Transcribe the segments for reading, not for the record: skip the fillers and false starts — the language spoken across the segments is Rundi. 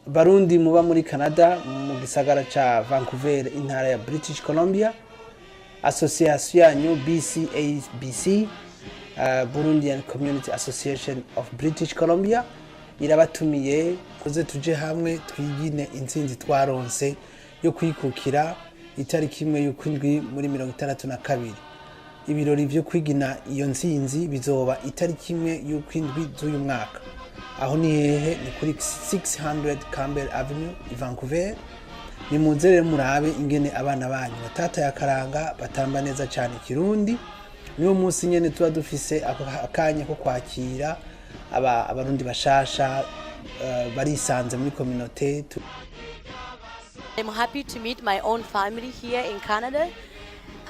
Barundi muba muri Canada, mu gisagara ca Vancouver, intara ya British Columbia, association yanyu BCABC, Burundian Community Association of British Columbia, irabatumiye kuze tuje hamwe twigine intsinzi twaronse yo kwikukira itariki 1 y'ukwindwi muri 62. Ibirori vyo kwigina iyo ntsinzi bizoba itariki 1 y'ukwindwi z'uyu mwaka. Aho ni hehe? Ni kuri 600 Campbell Avenue i Vancouver. Nimuze rero murabe ingene abana banyu batataye akaranga, batamba neza cyane Kirundi. Niwo munsi nyene tuba dufise akanya ko kwakira Abarundi bashasha barisanze muri communauté. I'm happy to meet my own family here in Canada.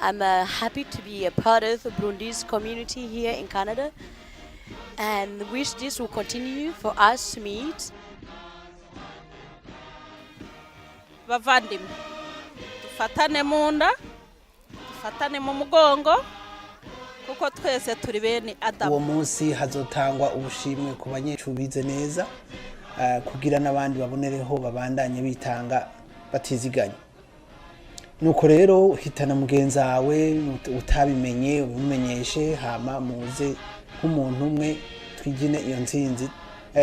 I'm happy to be a part of the Burundese community here in Canada and wish this will continue for us to meet. Bavandimwe, dufatane mu nda, dufatane mu mugongo, kuko twese turi bene Adamu. Uwo munsi hazotangwa ubushimwe ku banyeshuri bize neza, kugira n'abandi babonereho babandanye bitanga batiziganya. Nuko rero hitana mugenzi wawe utabimenye, ubimumenyeshe, hama muze nk'umuntu umwe twigine iyo ntsinzi.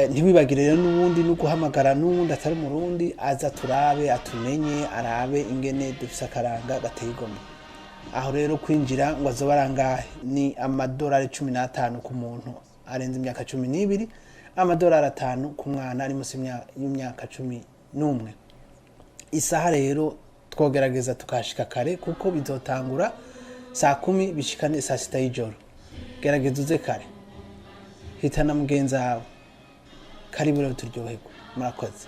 Ntiwibagire rero n'ubundi no guhamagara n'uwundi atari Umurundi, aza turabe, atumenye, arabe ingene dufise akaranga gateye igomwe. Aho rero kwinjira ngo azoba arangahe? Ni amadolari 15 ku muntu arenze imyaka 12, amadolari 5 ku mwana ari munsi y'imyaka 11. Isaha rero twogerageza tukashika kare, kuko bizotangura saa 10 bishikane saa 6 y'ijoro. Gerageza uze kare, hitana mugenzi wawe. Karibu rero turyoherwe. Murakoze.